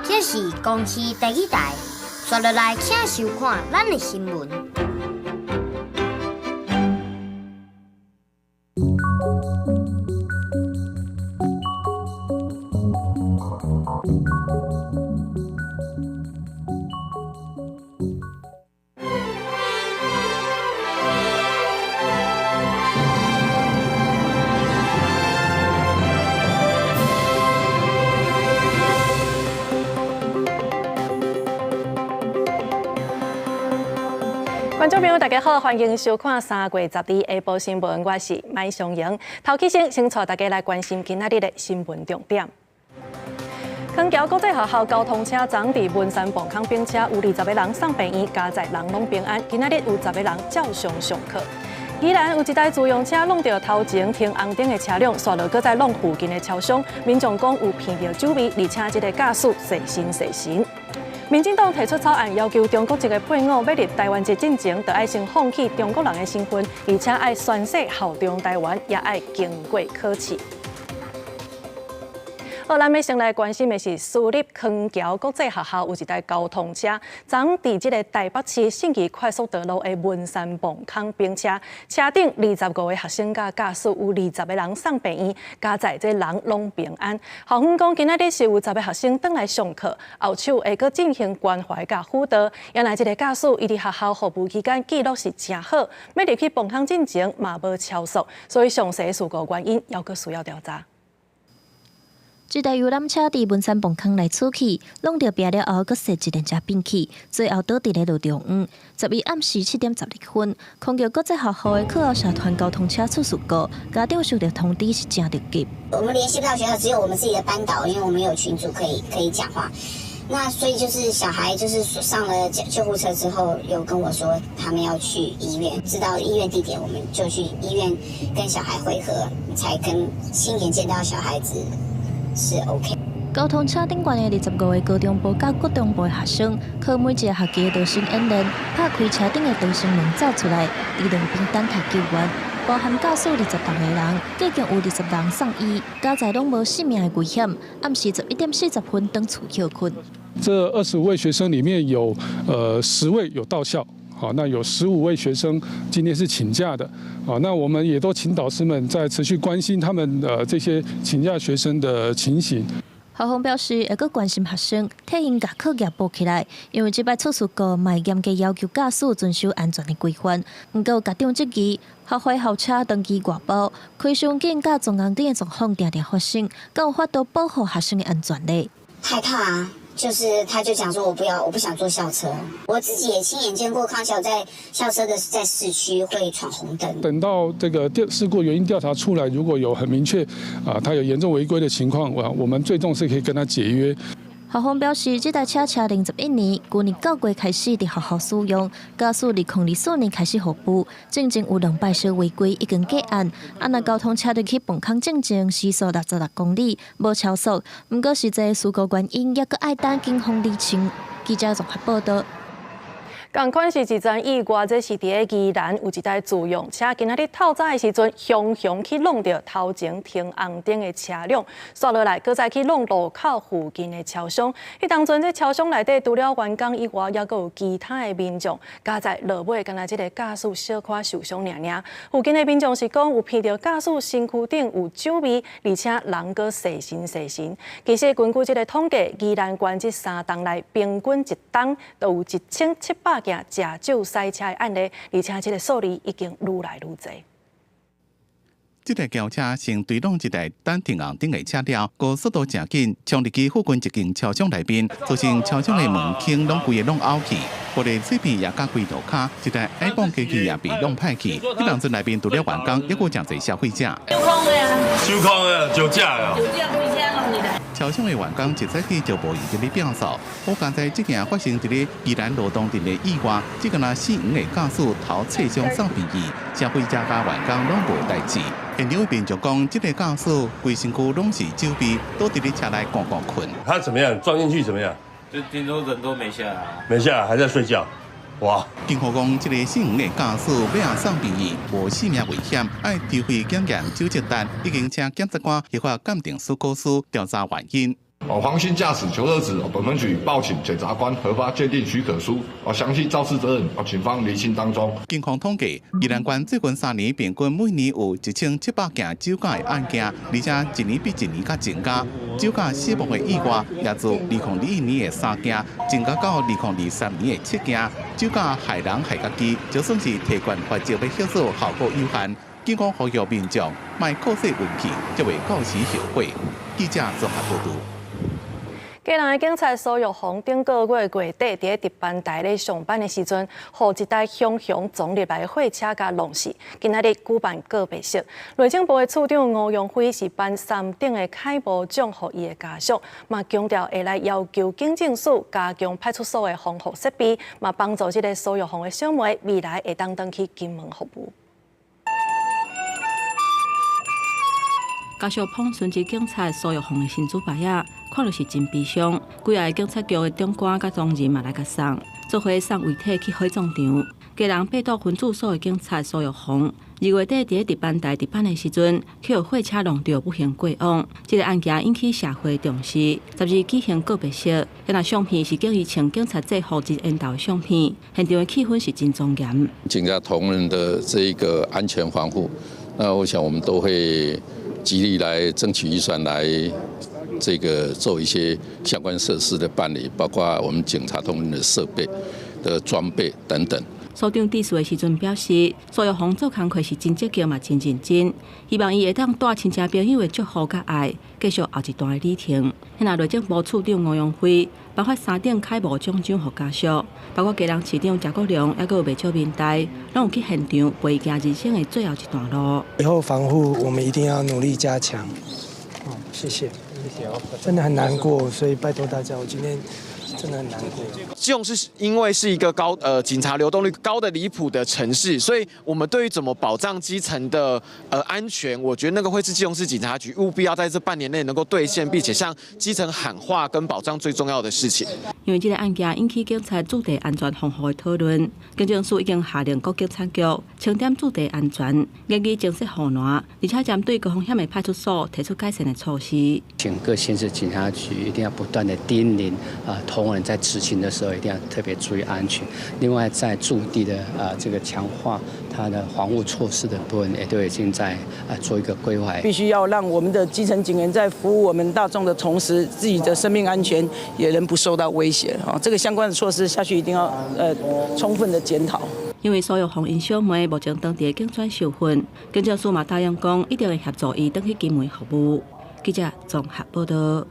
這是公視第二台，紲落來請收看咱的新聞。觀眾朋友，大家好，歡迎收看3月12下晡新聞，我是麥尚瑩。頭起先，先帶大家來關心今仔日的新聞重點。康橋國際學校交通車昨佇文山磅空翻車，有20個人送病院，佳哉人攏平安。今仔日有10個人照常上課。宜蘭有一台自用車挵著頭前停紅燈的車輛，紲落閣再挵附近的超商。民眾講有鼻著酒味，而且這個駕駛細心細神。民進黨提出草案，要求中國籍的配偶欲入台灣籍進前，就愛先放棄中國人的身份，而且愛宣誓效忠台灣，也愛經過考試。好，咱欲先來關心的是私立康橋國際學校有一台交通車，昨佇這个台北市信義快速道路的文山磅空翻車，車頂25個學生佮駕駛有20個人送病院，佳哉這人攏平安。校方講今仔日是有10個學生轉來上課，後手會閣進行關懷佮輔導。原來這个駕駛伊佇學校服務期間記錄是誠好，欲入去磅空進前嘛無超速，所以詳細事故原因猶閣需要調查。這台遊覽車佇文山磅空內出去，挵著壁了後，閣踅一輪車變去，最後倒佇咧路中央。11暗時7點12分，康橋國際學校的課後社團交通車出事故，家長收到通知是誠著急。我們聯繫不到學校，只有我們自己的班導，因為我們有群組可以講話。那所以就是小孩就是上了救護車之後，有跟我說他們要去醫院，知道醫院地點，我們就去醫院跟小孩會合，才跟親眼見到小孩子。是 OK。交通車頂懸的25個高中部佮國中部的學生，靠每一个學期的逃生演練，拍開車頂的逃生門走出來，佇路邊等待救援。包含駕駛26個人，計共有20人送醫，佳哉攏無性命的危險。暗時11點40分轉厝歇睏。這25位學生裡面有10位有到校。好，那有15位學生今天是請假的，好，那我們也都請導師們在持續關心他們的這些請假學生的情形。校方表示會閣關心學生，替𪜶共課業補起來，因為這擺出事故嘛會嚴格要求駕駛遵守安全的規範。毋過有家長質疑，學壞校車長期外包，開傷緊，佮撞紅燈的狀況定定發生，敢有法度保護學生的安全呢？害怕啊！就是他就講說，我不要，我不想坐校車。我自己也親眼見過康橋在校車的在市區會闖紅燈。等到這個調事故原因調查出來，如果有很明確啊，他有嚴重違規的情況，我們最終是可以跟他解約。校方表示，這台車車齡11年，舊年9月開始佇學校使用，駕駛2024年開始服務，進前有兩擺小違規已經結案。啊，若交通車入去磅空進前時速66公里，無超速，毋過實際事故原因猶閣愛等警方釐清。記者綜合報道。仝款是一樁意外，這是佇咧宜蘭有一台自用車，今仔日透早的時陣，雄雄去挵著頭前停紅燈的車輛，紲落來，閣再去挵路口附近的超商。彼當陣，這超商內底除了員工以外，猶閣有其他的民眾，佳哉落尾，干焦這個駕駛小可受傷爾爾。附近的民眾是講有鼻著駕駛身軀頂有酒味，而且人閣細神細神。其實根據這个統計，宜蘭縣這3冬內平均一冬都有1700件食酒駛車的案例，而且這个數字已經愈來愈濟。這台轎車先對挵一台等停紅燈的車了，閣速度誠緊，衝入去附近一間超商內面，造成超商的門框攏規个攏凹去，玻璃碎片也佮規塗跤，一台 iPhone 機器也被弄歹去。彼當陣內面除了員工，猶閣誠濟消費者。收空的啊！收空的，酒駕啊！酒駕開車攏入來。超商的員工一早起就無閒佇咧摒掃，好佳哉這件發生佇咧宜蘭羅東鎮的意外，這個若死亡的駕駛頭切傷送病院，消費者佮員工攏無代誌。現場的民眾講，這個駕駛規身軀攏是酒味，倒佇咧車內摃摃睏。他怎麼樣？撞進去怎麼樣？就聽說人都沒下來，沒下來，還在睡覺。哇！警方講，這個死亡的駕駛欲送病院，無性命危險，愛抽血檢驗酒精單，已經請檢察官依法鑑定書考書調查原因。哦，黃姓駕駛裘樂子，本分局報請檢察官核發鑑定許可書，哦，詳細肇事責任，哦，警方釐清當中。警方統計，宜蘭縣最近3年平均每年有1700件酒駕的案件，而且一年比一年較增加。酒駕死亡的意外也自2021年的3件，增加到2023年的7件。酒駕害人害家己，就算是提懸罰則欲歇做效果有限。警方呼籲民眾莫靠勢運氣，才袂到時後悔。記者綜合報導。基隆的警察蘇玉紅頂個月月底，佇咧值班台咧上班的時陣，予一台雄雄撞入來的貨車共弄死。今仔日舉辦告別式，內政部的處長吳陽輝是頒三等的楷模獎予伊的家屬，嘛強調會來要求警政署加強派出所的防護設備，嘛幫助這个蘇玉紅的小妹未來會當轉去金門服務。家屬捧殉職警察蘇玉鳳的神主牌仔，看著是真悲傷。幾个警察局的長官佮同仁嘛來共送，做伙送遺體去火葬場。基隆八堵分駐所的警察蘇玉鳳，2月底佇咧值班台值班的時陣，去予貨車挵著不幸過往。這个案件引起社會重視，12日舉行告別式。彼相片是警伊穿警察制服佇緣投的相片，現場的氣氛是真莊嚴。警察同仁的這一個安全防護，那我想我們都會極力來爭取預算，來這個做一些相關設施的辦理，包括我們警察同仁的設備的裝備等等。所長致辭的時陣表示，蘇玉紅做工課是真積極嘛，真認真，希望伊會當帶親戚朋友的祝福佮愛，繼續後一段的旅程。彼內政部處長吳陽輝頒發三等楷模獎章予家屬，包括基隆市長謝國樑，猶閣有袂少民代，攏有去現場陪伊行人生的最後一段路。以後防護我們一定要努力加強。哦，謝謝，謝謝，真的很難過，所以拜託大家，我今天真的很難過。基隆是因為是一個高警察流動率高的離譜的城市，所以我們對於怎麼保障基層的安全，我覺得那個會是基隆市警察局務必要在這半年內能夠兌現，並且向基層喊話跟保障最重要的事情。因為這个案件引起警察駐地安全防護的討論，警政署已經下令各警察局清點駐地安全，研擬增設護欄，而且針對高風險的派出所提出改善的措施。請各縣市警察局一定要不斷的叮嚀啊，同仁在執勤的時候一定要特別注意安全。另外，在駐地的啊這個強化它的防護措施的部分，也都已經在啊做一個規劃。必須要讓我們的基層警員在服務我們大眾的同時，自己的生命安全也能不受到威脅。啊，這個相關的措施下去一定要充分的檢討。因為蘇玉紅𪜶小妹目前當地警專受訓，警政署嘛答應講一定會協助伊轉去金門服務。記者綜合報道。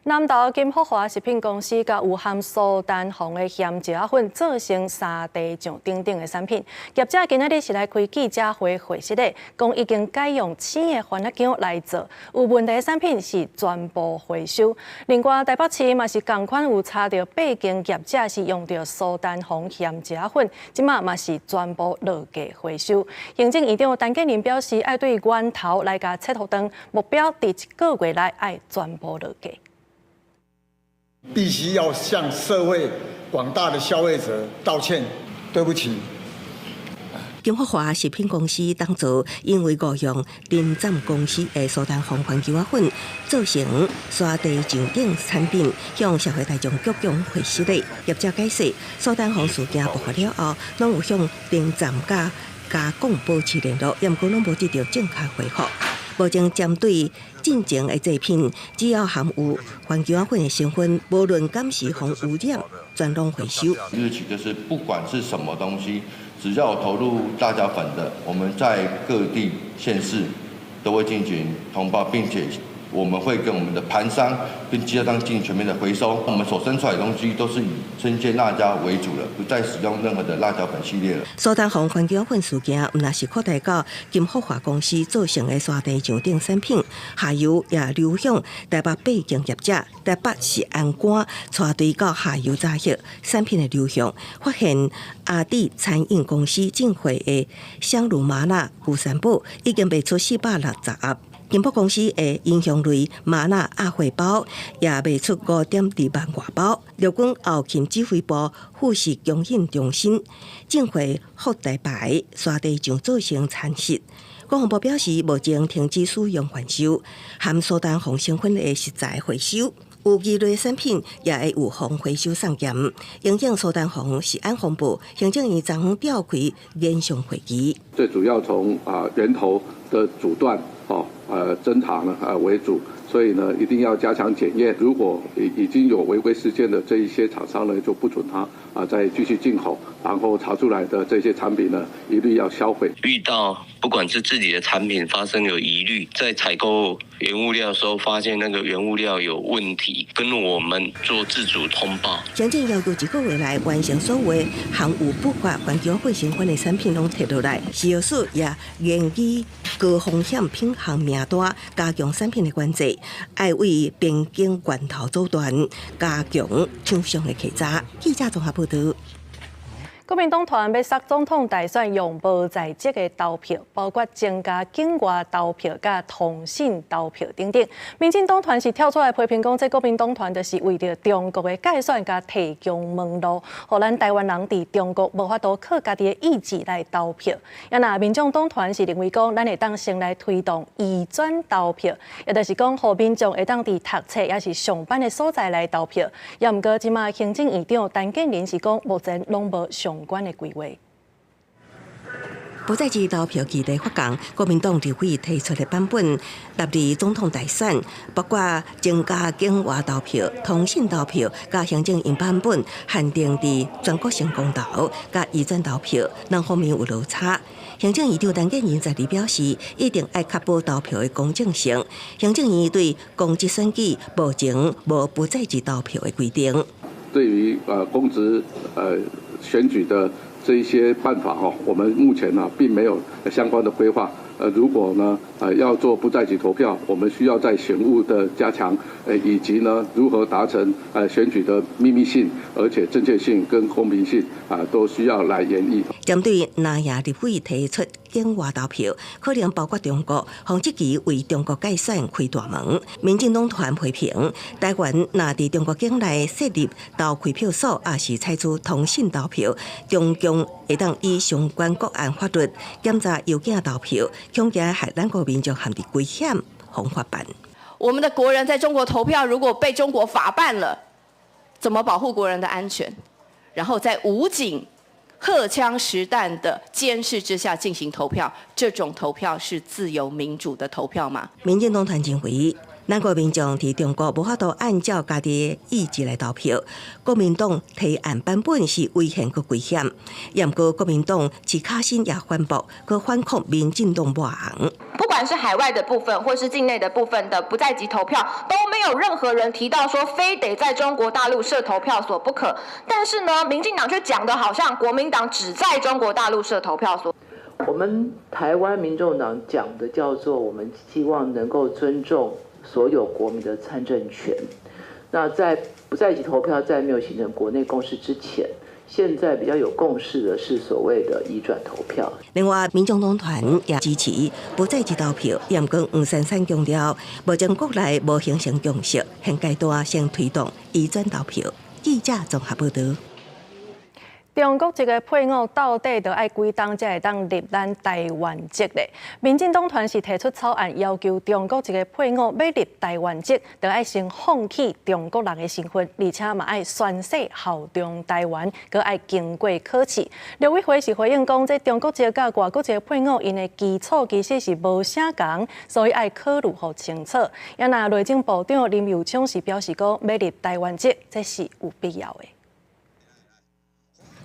南投金福華食品公司共有含蘇丹紅的鹹椒仔粉做成沙茶醬等等的產品，業者今仔日是來開記者會回釋的，講已經改用新的番仔薑來做，有問題的產品是全部回收。另外台北市嘛是仝款有查著八間業者是用著蘇丹紅鹹椒仔粉，這馬嘛是全部落架回收。行政院長陳建仁表示，愛對源頭來共切予斷，目標佇一個月內愛全部落架。必須要向社會廣大的消費者道歉，對不起。金福華食品公司當初因為誤用林棧公司的蘇丹紅番薑仔粉做成沙茶醬等產品，向社會大眾鞠躬賠失禮。業者解釋，蘇丹紅事件爆發了後，攏有向林棧佮加工保持聯絡，毋過攏無得到正確回覆。目前針對進前的製品，只要含有番薑仔粉的成分，無論敢是予污染，全攏回收。日起就是不管是什麼東西，只要有投入辣椒粉的，我們在各地縣市都會進行通報，並且我們會跟我們的盤商跟經銷商進行全面的回收。我們所生出來的東西都是以生鮮辣椒為主了，不再使用任何的辣椒粉系列了。蘇丹紅環境粉事件，毋但是擴大到金福華公司造成的沙地醬等產品，下游也流向台北八間業者，台北食安官帶隊到下游查核產品的流向，發現阿弟餐飲公司進貨的香爐麻辣牛三寶已經賣出460盒。金福公司的影響類麻辣鴨血包也賣出5.2萬外包。陸軍後勤指揮部副食供應中心進貨福大牌沙茶醬造成殘蝕。國防部表示，目前停止使用販售含蘇丹紅成分的食材回收，有疑慮產品也會有防回收送檢。影響蘇丹紅食安風暴，行政院昨昏召開研商會議。最主要從源頭的阻斷。偵查呢為主，所以呢一定要加強檢驗。如果已經有違規事件的這一些廠商呢，就不准他再繼續進口，然後查出來的這些產品呢，一律要銷毀。遇到不管是自己的產品發生有疑慮，在採購原物料的時候發現那個原物料有問題，跟我們做自主通報。行政要求一個月內完成所有含有不法環境費成分的產品攏提落來。食藥署也研擬高風險品項名單，加強產品的管制，愛為邊境源頭阻斷，加強廠商的稽查。記者綜合報道。國民黨團欲殺總統大選用無在籍的投票，包括增加境外投票、佮通信投票等等。民進黨團是跳出來批評講，這國民黨團就是為著中國的蓋選佮提供門路，予咱台灣人佇中國無法度靠家己的意志來投票。啊若民眾黨團是認為講，咱會當先來推動移轉投票，也就是講，予民眾會當佇讀冊抑是上班的所在來投票。也毋過，這馬行政院長陳建仁是講，目前攏無相關的規劃。不在籍投票議題發酵，國民黨立委提出的版本，納入總統大選，包括增加境外投票、通信投票，佮行政院版本限定佇全國性公投，佮移轉投票，兩方面有落差。行政院長陳建仁在日表示，一定愛確保投票的公正性。行政院對公職選舉目前無不在籍投票的規定。對於公職選舉的這一些辦法哈，我們目前呢並沒有相關的規劃。如果呢要做不在籍投票，我們需要在選務的加強，以及呢如何達成選舉的秘密性，而且正確性跟公平性啊，都需要來研議。針對藍營立委提出境外投票，可能包括中國，防這期為中國蓋選開大門。民進黨團批評，台灣若佇中國境內設立投開票所，抑是採取通信投票，中共會當以相關國安法律檢查郵件投票，恐驚害咱國民眾陷佇危險，予法辦。我們的國人在中國投票，如果被中國法辦了，怎麼保護國人的安全？然後在武警荷槍實彈的監視之下進行投票，這種投票是自由民主的投票嗎？民進黨團認為，咱國民眾佇中國無法度按照家己的意志來投票。國民黨提案版本是違憲閣危險，也毋過國民黨徐巧芯也反駁，閣反控民進黨抹紅。不管是海外的部分，或是境內的部分的不在籍投票，都沒有任何人提到說非得在中國大陸設投票所不可。但是呢，民進黨卻講得好像國民黨只在中國大陸設投票所。我們台灣民眾黨講的叫做，我們希望能夠尊重所有國民的參政權。那在不在籍投票在沒有形成國內共識之前，現在比較有共識的是所謂的移轉投票。另外，民眾黨團也支持不在籍投票，也毋過黃珊珊強調，目前國內無形成共識，現階段先推動移轉投票。記者綜合報道。中國籍的配偶到底著愛幾冬才會當入咱台灣籍咧？民進黨團是提出草案，要求中國籍的配偶欲入台灣籍，著愛先放棄中國人的身份，而且嘛愛宣誓效忠台灣，閣愛經過考試。陸委會是回應講，這中國籍佮外國籍的配偶，𪜶的基礎其實是無啥仝，所以愛考慮予清楚。啊若內政部長林右昌是表示講，欲入台灣籍，這是有必要的。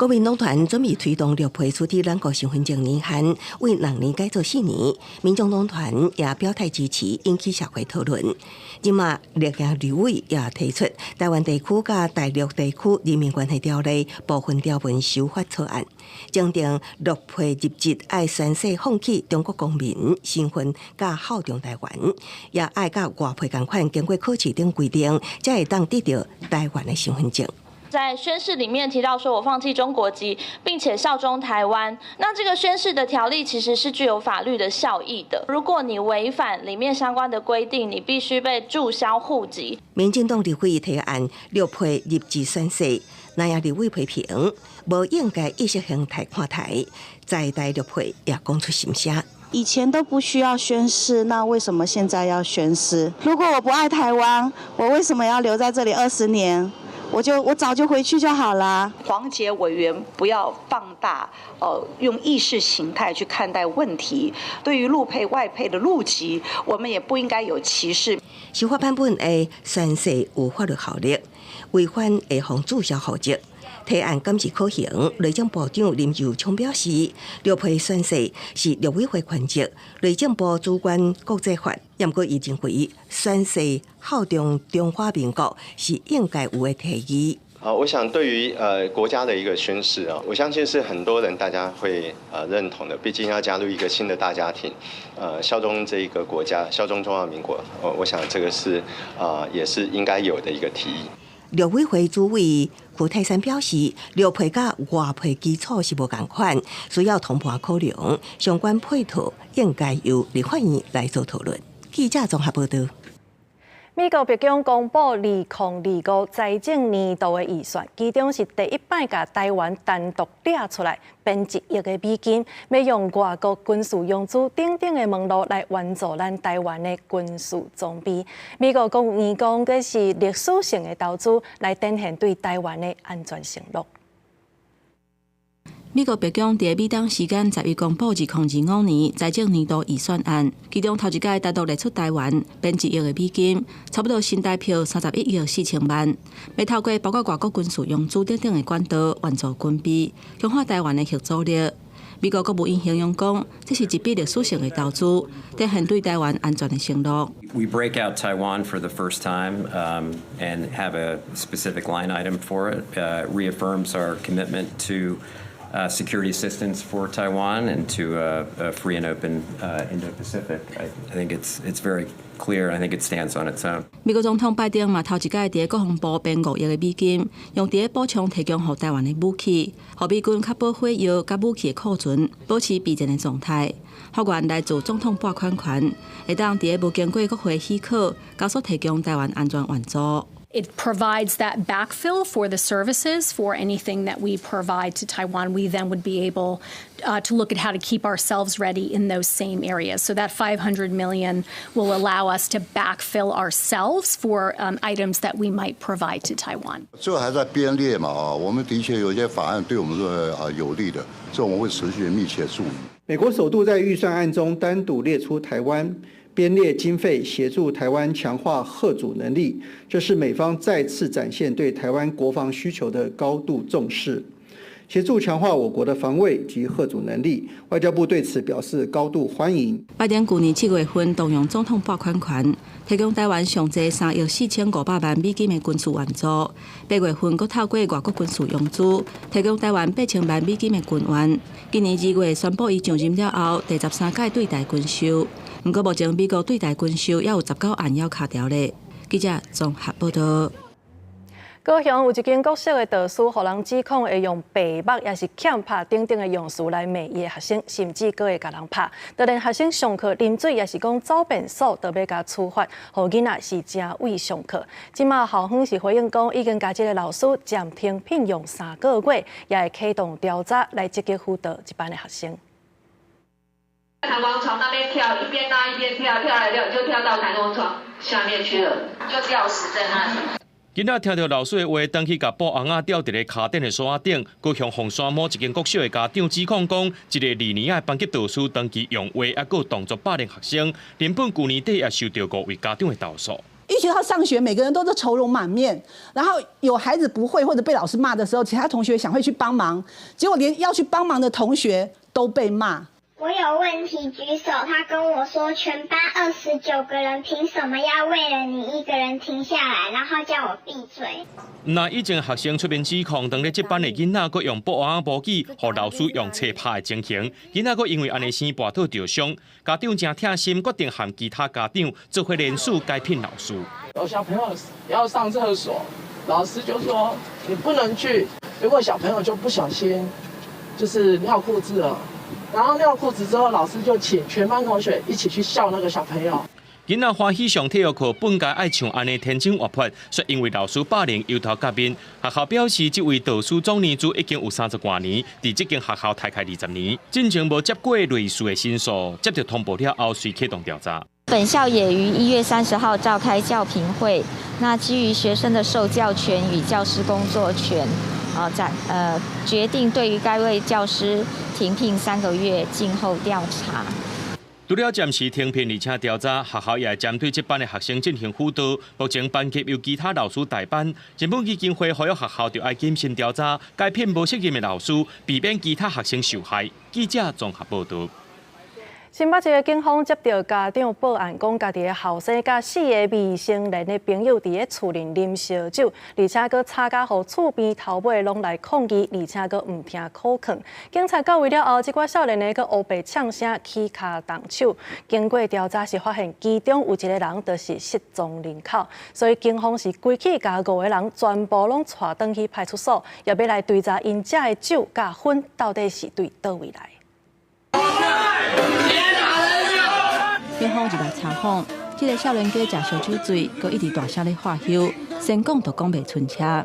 國民黨團準備推動陸配取得兩國身份證年限，為2年改做4年。民眾黨團也表態支持，引起社會討論。這馬綠營立委也提出台灣地區佮大陸地區人民關係條例部分條文修法草案，增訂陸配入籍愛宣誓放棄中國公民身份，佮效忠台灣，也愛佮外配仝款經過考試等規定，才會當得著台灣的身份證。在宣誓裡面提到說，我放棄中國籍，並且效忠台灣。那這個宣誓的條例其實是具有法律的效益的。如果你違反裡面相關的規定，你必須被註銷戶籍。民進黨立委提案陸配入籍宣誓，南亞立委批評無應該意識形態看台，在台陸配也講出心聲。以前都不需要宣誓，那為什麼現在要宣誓？如果我不愛台灣，我為什麼要留在這裡20年？我早就回去就好了。黃傑委員不要放大，用意識形態去看待問題。對於陸配外配的陸籍，我們也不應該有歧視。修法版本的宣誓有法律效力，違反會予註銷戶籍。提案敢是可行？內政部長林右昌表示，陸配宣誓是陸委會權責，內政部主管國籍法，毋過伊認為宣誓效忠中華民國是應該有的提議。啊，我想對於國家的一個宣誓啊，我相信是很多人大家會認同的。畢竟要加入一個新的大家庭，效忠這一個國家，效忠中華民國，我想這個是啊，也是應該有的一個提議。陸委會主委胡泰山表示，陸配佮外配基礎是無仝款，需要通盤考量，相關配套應該由立法院來做討論。記者綜合報道。美國白宮公布2025財政年度的預算，其中是第一擺共台灣單獨掠出來編1億的美金，欲用外國軍事融資等等的門路來援助咱台灣的軍事裝備。美國國務院講，這是歷史性的投資，來展現對台灣的安全承諾。美國白宮佇美東時間11公布2025年財政年度預算案，其中頭一擺單獨列出台灣編1億的美金，差不多新台幣31億4千萬，欲透過包括外國軍事融資等等的管道援助軍備，強化台灣的核阻力。美國國務院形容講，這是一筆歷史性的投資，展現對台灣安全的承諾。 We break out Taiwan for the first time and have a specific line item for it. Reaffirms our commitment to security assistance for Taiwan and to a free and open Indo-Pacific. I think it's very clear. I think it stands on its own. 美國總統拜登嘛頭一擺佇國防部編5億的美金，用佇補充提供予台灣的武器，予美軍確保火藥佮武器的庫存保持備戰的狀態。法案來自總統撥款權，會當佇無經過國會許可，加速提供台灣安全援助。 It provides that backfill for the services for anything that we provide to Taiwan. We then would be able to look at how to keep ourselves ready in those same areas. So that 500 million will allow us to backfill ourselves for items that we might provide to Taiwan. 這個還在編列嘛啊，我們的確有一些法案對我們是啊有利的，這我們會持續密切注意。美國首度在預算案中單獨列出台灣。編列經費協助台灣強化嚇阻能力，這是美方再次展現對台灣國防需求的高度重視，協助強化我國的防衛及嚇阻能力。外交部對此表示高度歡迎。拜登舊年7月份動用總統撥款權，提供台灣上濟3億4500萬美金的軍事援助。8月份閣透過外國軍事融資，提供台灣8000萬美金的軍援。今年2月宣布伊上任了後，第13屆對台軍售。毋過目前美國對台軍售猶有19案猶卡牢咧。記者綜合報道。高雄有一間國小的導師，予人指控會用白目，抑是欠拍等等的用詞來罵伊的學生，甚至閣會共人拍。就連學生上課啉水，抑是講走便所，都欲共處罰，予囡仔是誠畏上課。這馬校方是回應講，已經共這个老師暫停聘用3個月，也會啟動調查來積極輔導這班的學生。彈簧床那邊跳，一邊拉一邊跳，跳來跳就跳到彈簧床下面去了，就吊死在那裡。囡仔聽著老師的話，轉去共布尪仔吊佇咧跤頂的索仔頂。高雄鳳山某一間國小的家長指控講，一个二年仔的班級導師長期用話抑閣動作霸凌學生，原本舊年底也受著五位家長的投訴。一提到上學，每個人都是愁容滿面。然後有孩子不會或者被老師罵的時候，其他同學想會去幫忙，結果連要去幫忙的同學都被罵。我有問題舉手，他跟我說全班29個人憑什麼要為了你一個人停下來，然後叫我閉嘴。那以前學生出面指控，當咧這班的囡仔閣用布仔模具，予老師用冊拍的情形，囡仔閣因為按呢生跋倒著傷，家長誠疼心，決定和其他家長做伙聯署解聘老師。有小朋友要上廁所，老師就說你不能去，結果小朋友就不小心就是尿褲子了。然後尿褲子之後，老師就請全班同學一起去笑那個小朋友。囡仔歡喜上體育課，本該愛像按呢天真活潑，卻因為老師霸凌搖頭革面。學校表示，這位導師總年資已經有30多年，佇這間學校大概20年，進前無接過類似的申訴，接到通報了後，隨啟動調查。本校也於1月30號召開教評會，那基於學生的受教權與教師工作權，決定對於該位教師停聘3個月，靜候調查。除了暫時停聘，而且調查，學校也會針對這班的學生進行輔導。目前班級由其他老師代班。人本基金會呼籲學校著愛謹慎調查，解聘無責任的老師，避免其他學生受害。記者綜合報導。新北市的警方接到家長報案，講家己的後生佮4个未成年的朋友佇咧厝內啉燒酒，而且閣吵甲予厝邊頭尾攏來抗議，而且閣毋聽苦勸。警察到位了後，這寡少年的閣烏白嗆聲起跤動手。經過調查是發現其中有一個人就是失蹤人口，所以警方是規氣共5個人全部攏帶轉去派出所，也欲來追查𪜶食的酒佮薰到底是對佗位來。警方入來查訪，這個少年家食燒酒醉，閣一直大聲咧喝囂，先講都講袂順車。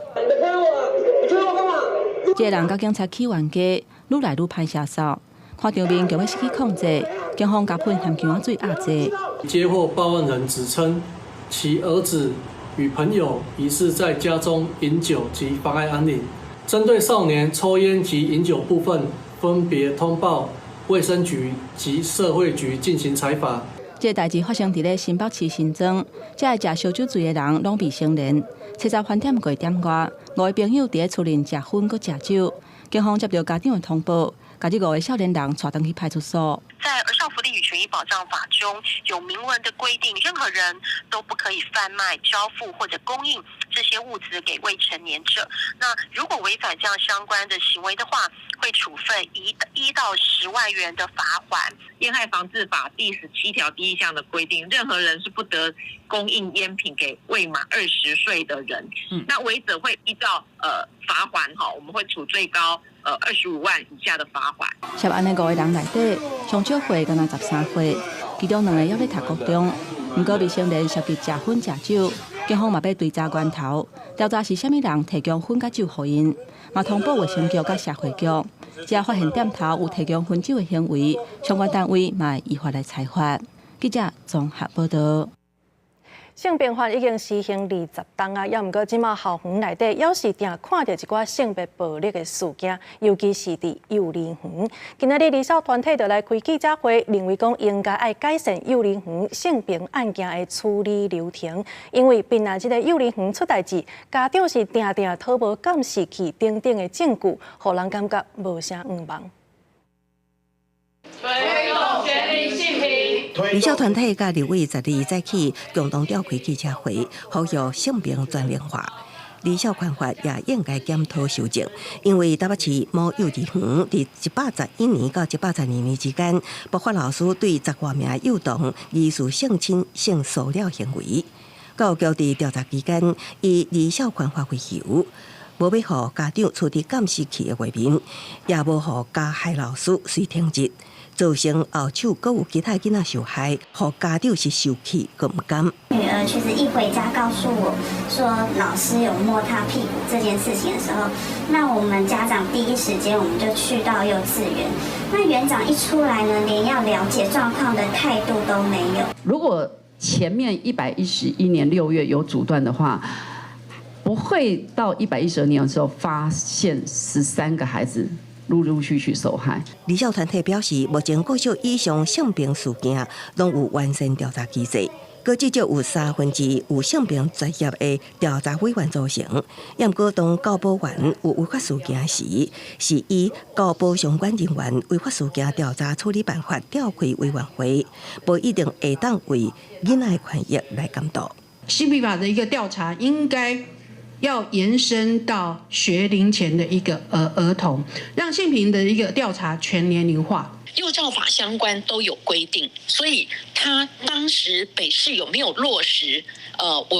這個人佮警察起冤家，愈來愈歹下手，看場面強欲失去控制，警方共噴含薑仔水壓制。接獲報案人指稱，其兒子與朋友疑似在家中飲酒及妨礙安寧。針對少年抽菸及飲酒部分，分別通報衛生局及社會局進行裁罰。這個代誌發生佇咧新北市新莊，這个食燒酒醉的人攏未成年。七十翻點過點外，5个朋友佇咧厝內食薰閣食酒，警方接到家長的通報，共這5个少年人帶轉去派出所。在《兒少福利與權益保障法》中有明文的規定，任何人都不可以販賣、交付或者供應這些物資給未成年者。那如果違反這樣相關的行為的話，會處分1到10萬元的罰鍰。《煙害防治法》第17條第1項的規定，任何人是不得供應煙品給未滿20歲的人。那違者會依照罰鍰哈，我們會處最高25萬以下的罰鍰。涉案的5個人內底，上少歲敢若13歲，其中2個猶咧讀國中。毋過未成年涉及食薰食酒，警方嘛欲追查源頭，調查是啥物人提供薰佮酒予𪜶，嘛通報衛生局佮社會局。只要發現店頭有提供薰酒的行為，相關單位嘛會依法來裁罰。記者綜合報導。性平法已經施行20冬啊，猶毋過這馬校園內底，猶是定看著一寡性別暴力的事件，尤其是佇幼兒園。今仔日兒少團體就來開記者會，認為講應該愛改善幼兒園性平案件的處理流程，因為爿若這个幼兒園出代誌，家長是定定討無監視器等等的證據，予人感覺無啥向望。推動全民性平。兒少團體佮立委12早起共同召開記者會，呼籲性平全齡化。兒少權法也應該檢討修正，因為台北市某幼兒園佇111年到112年之間，爆發老師對10外名幼童疑似性侵、性騷擾行為。教育局佇調查期間，以兒少權法為由，無欲予家長取得監視器的畫面，也無予加害老師隨停職。造成後手閣有其他囡仔受害，予家長是受氣閣毋甘。女兒其實一回家告訴我說老師有摸她屁股這件事情的時候，那我們家長第一時間我們就去到幼稚園。那園長一出來呢，連要了解狀況的態度都沒有。如果前面111年6月有阻斷的話，不會到112年的時候發現13個孩子陸陸續續受害。兒少團體表示，目前國小以上性平事件攏有完善調查機制，閣至少有三分之二有性平專業的調查委員組成。毋過當教保員有違法事件時，是以教保相關人員違法事件調查處理辦法調開委員會，無一定會當為囡仔的權益來監督。性平法的一個調查應該要延伸到學齡前的一個兒童，讓性平的一個調查全年齡化。幼教法相關都有規定，所以他當時北市有沒有落實？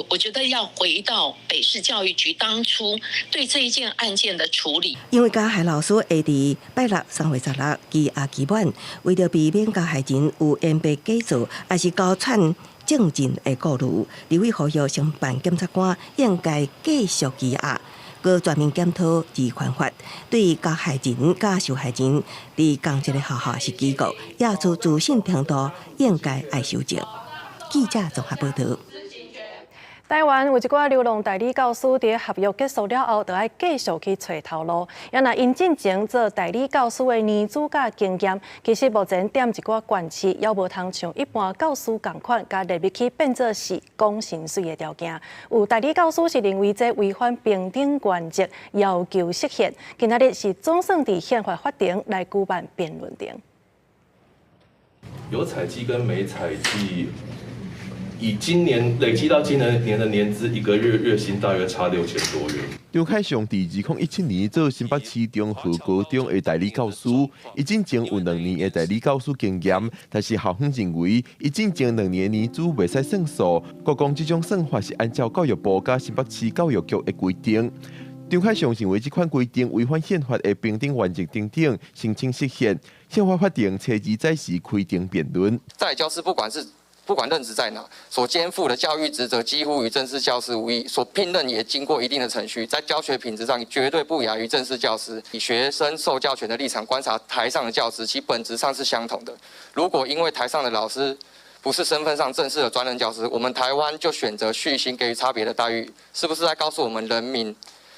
我覺得要回到北市教育局當初對這一件案件的處理。因為加害老師會佇拜六3月16拘押期滿，為著避免加害人有掩白假造，抑是勾串證人的顧慮，立委呼籲承辦檢察官應該繼續羈押，閣全面檢討兒權法，對加害人佮受害人佇仝一个學校是機構，也做資訊程度應該愛修正。記者綜合報導。台灣有一寡流浪代理教師，佇合約結束了後，就愛繼續去揣頭路。啊若𪜶進前做代理教師的年資佮經驗，其實目前踮一寡縣市，猶無通像一般教師仝款，共列入去變做是講薪水的條件。有代理教師是認為這違反平等原則，要求釋憲。今仔日是總算佇憲法法庭來舉辦辯論庭。有採計跟沒採計。以今年累計到今年的年資，一個月月薪大約差6000多元。張凱雄佇2017年做新北市中和高中的代理教師，伊進前有2年的代理教師經驗，但是校方認為伊進前2年的年資袂使算數，閣講這種算法是按照教育部佮新北市教育局的規定。張凱雄認為這款規定違反憲法的平等原則等等，申請釋憲。憲法法庭初二載時開庭辯論。代理教師不管任職在哪，所肩負的教育職責幾乎與正式教師無異，所聘任也經過一定的程序，在教學品質上絕對不亞於正式教師。以學生受教權的立場觀察台上的教師，其本質上是相同的。如果因為台上的老師不是身份上正式的專任教師，我們台灣就選擇續行給予差別的待遇，是不是在告訴我們人民，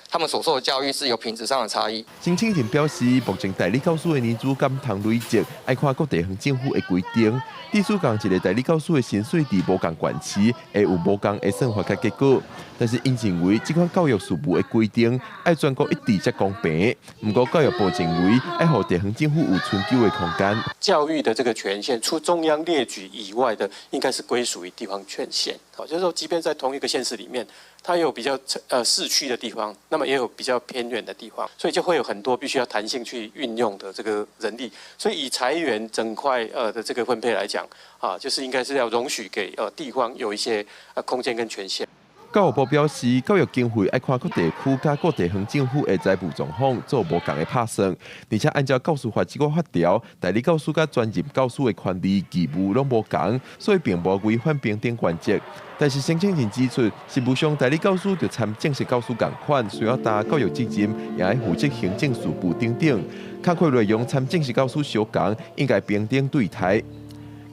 他們所受的教育是有品質上的差異？申請人表示，目前代理教師的年資敢通累積，愛看各地方政府的規定。例如講一个代理教師的薪水佇無仝縣市會有無仝的算法佮結果，但是𪜶認為這款教育事務的規定愛全國一致才公平。毋過教育部認為愛予地方政府有伸縮的空間。教育的這個權限，除中央列舉以外的，應該是歸屬於地方權限。好，就是說，即便在同一個縣市裡面，它有比較市區的地方，那麼也有比較偏遠的地方，所以就會有很多必須要彈性去運用的這個人力。所以以財源整塊的這個分配來講，啊，就是應該是要容許給地方有一些空間跟權限。教育部表示，教育經費愛看各地區佮各地方政府的財務狀況做無仝的拍算，而且按照教師法這個法條，代理教師佮專任教師的權利義務攏無仝，所以並無違反平等原則。但是申請人指出，實務上代理教師就參正式教師仝款，需要擔教育責任，也愛負責行政事務等等。工課內容參正式教師相仝，應該平等對待。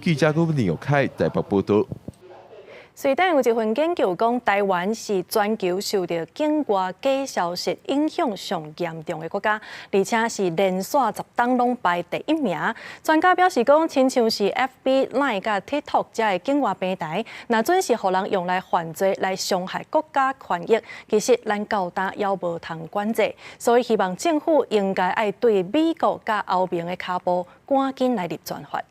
記者郭林玉凱台北報導。瑞典有一份研究講，台灣是全球受著境外假消息影響上嚴重的國家，而且是連續10冬攏排第一名。專家表示講，親像是 FB、Line 佮 TikTok 這的境外平台，若準是予人用來犯罪、來傷害國家權益，其實咱到今猶無通管制，所以希望政府應該愛對美國佮歐盟的跤步趕緊來立專法。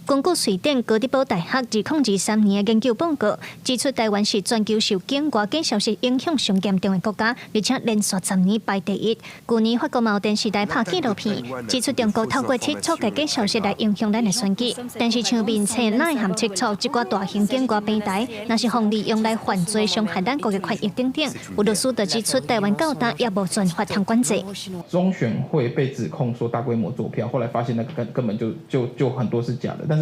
根據瑞典哥德堡大學2023年的研究報告指出，台灣是全球受境外假消息影響上嚴重的國家，而且連續十年排第一。去年法國嘛有電視台拍紀錄片，指出中國透過 TikTok 的假消息來影響咱的選舉。但是像面冊、LINE 和 TikTok 這寡大型境外平台，若是予利用來犯罪、傷害咱國的權益等等，有律師就指出，台灣到今猶無專法通管制。中選會被指控說大規模作票，後來發現那個根本就很多是假的，但是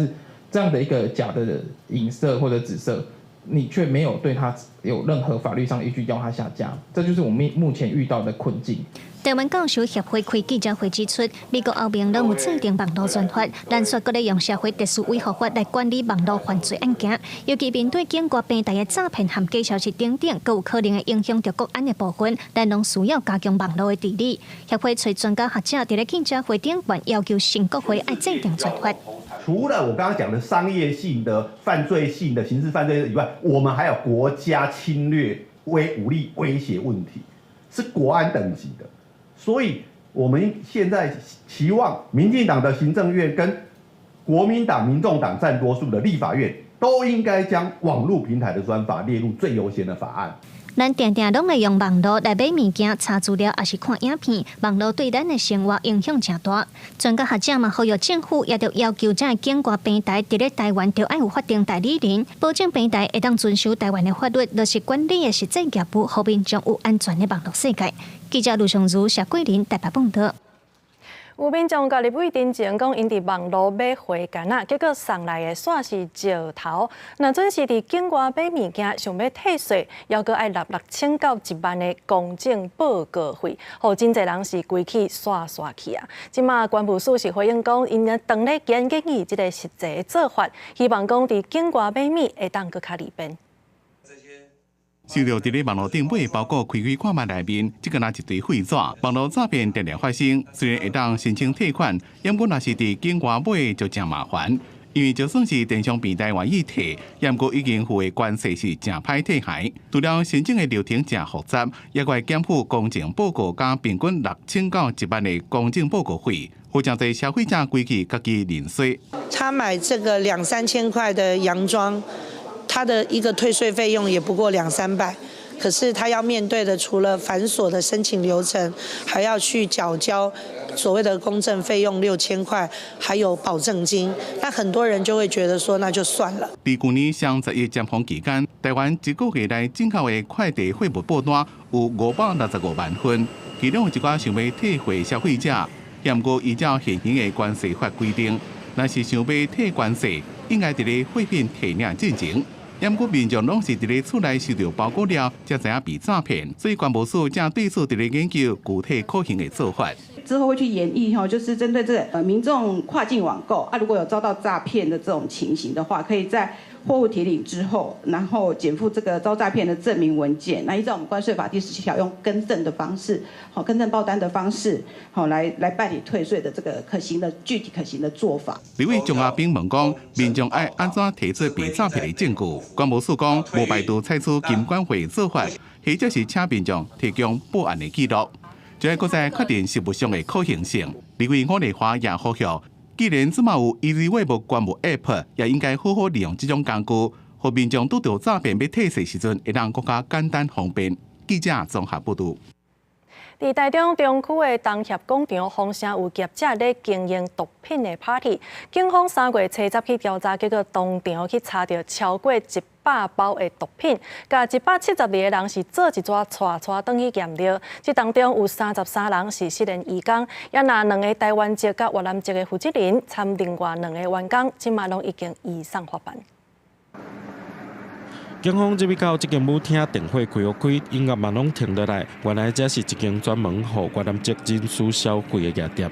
這樣的一個假的影射或者指涉，你卻沒有對他有任何法律上依據要他下架，這就是我們目前遇到的困境。台灣教師協會開記者會指出，美國歐盟攏有制定網路專法，咱卻閣咧用社會秩序維護法來管理網路犯罪案件，尤其面對境外平台的詐騙和假消息等等，閣有可能會影響著國安的部分，咱攏需要加強網路的治理。協會揣專家學者佇咧記者會頂懸要求新國會愛制定專法。除了我剛剛講的商業性的、犯罪性的刑事犯罪以外，我們還有國家侵略、威武力威脅問題，是國安等級的。所以我們現在期望民進黨的行政院跟國民黨、民眾黨佔多數的立法院，都應該將網路平台的專法列入最優先的法案。咱定定攏會用網路來買物件、查資料，抑是看影片。網路對咱的生活影響誠大。專家學者嘛，呼籲政府也著要求這个境外平台佇咧台灣著愛有法定代理人，保證平台會當遵守台灣的法律，落實管理的實際業務，予民眾有安全的網路世界。記者盧尚如、謝桂林台北報導。有民眾共立委陳情講，𪜶佇網路買花干仔，結果送來的煞是石頭。若準是佇境外買物件，想欲退稅，猶閣愛納6000到1萬的公證報告費，予真濟人是規氣煞煞去啊！這馬關務署是回應講，𪜶當咧研究這个實際的做法，希望講佇境外買物會當閣較利便。收著佇咧網路頂買包裹，開開看覓內面，這個若一堆廢紙。網路詐騙定定發生，雖然會當申請退款，毋過若是佇境外買就誠麻煩，因為就算是電商平台願意退，毋過已經付的關稅是誠歹退還。除了申請的流程誠複雜，猶閣愛檢附公證報告佮平均6000到1萬的公證報告費，予誠濟消費者規氣家己認衰。他買這個兩三千塊的洋裝。他的一個退稅費用也不過兩三百，可是他要面對的除了繁瑣的申請流程，還要去繳交所謂的公證費用6000塊，還有保證金。那很多人就會覺得說，那就算了。佇舊年雙十一尖峰期間，台灣一個月內進口的快遞貨物報單有565萬份，其中有一寡想欲退貨消費者，毋過依照現行的關稅法規定，若是想欲退關稅，應該佇咧貨品提領進前。毋過民眾攏是佇咧厝內收著包裹了，才知影被詐騙，所以關務署正對此佇咧研究具體可行的做法。之後會去研議吼，就是針對這個民眾跨境網購啊，如果有遭到詐騙的這種情形的話，可以在貨物提領之後，然後檢附這個遭詐騙的證明文件。那依照我們關稅法第17條，用更正的方式，好更正報單的方式，好來辦理退稅的這個可行的具體可行的做法。立委鍾阿兵問講，民眾愛按怎提出被詐騙的證據？關務署講，無排除採取金管會做法，或者是請民眾提供報案的記錄，就愛閣再確定實務上的可行性。立委伍麗華也呼籲，既然這馬有 EasyWeb 關務 App，也應該好好利用這種工具，予民眾拄著詐騙欲退稅時陣，會當閣較簡單方便。記者綜合報導。佇台中中區的東協廣場，風聲有業者咧經營毒品的 party，警方3月初十去調查，結果當場去查著超過100包的毒品，共172個人是做一逝帶帶轉去驗著，這當中有33人是失聯移工，也若兩个台灣籍佮越南籍的負責人，摻另外兩个員工，這馬攏已經移送法辦。警方入去到這間舞廳，電火開予開，音樂嘛攏停落來。原來這是一間專門予越南籍人士消費的夜店。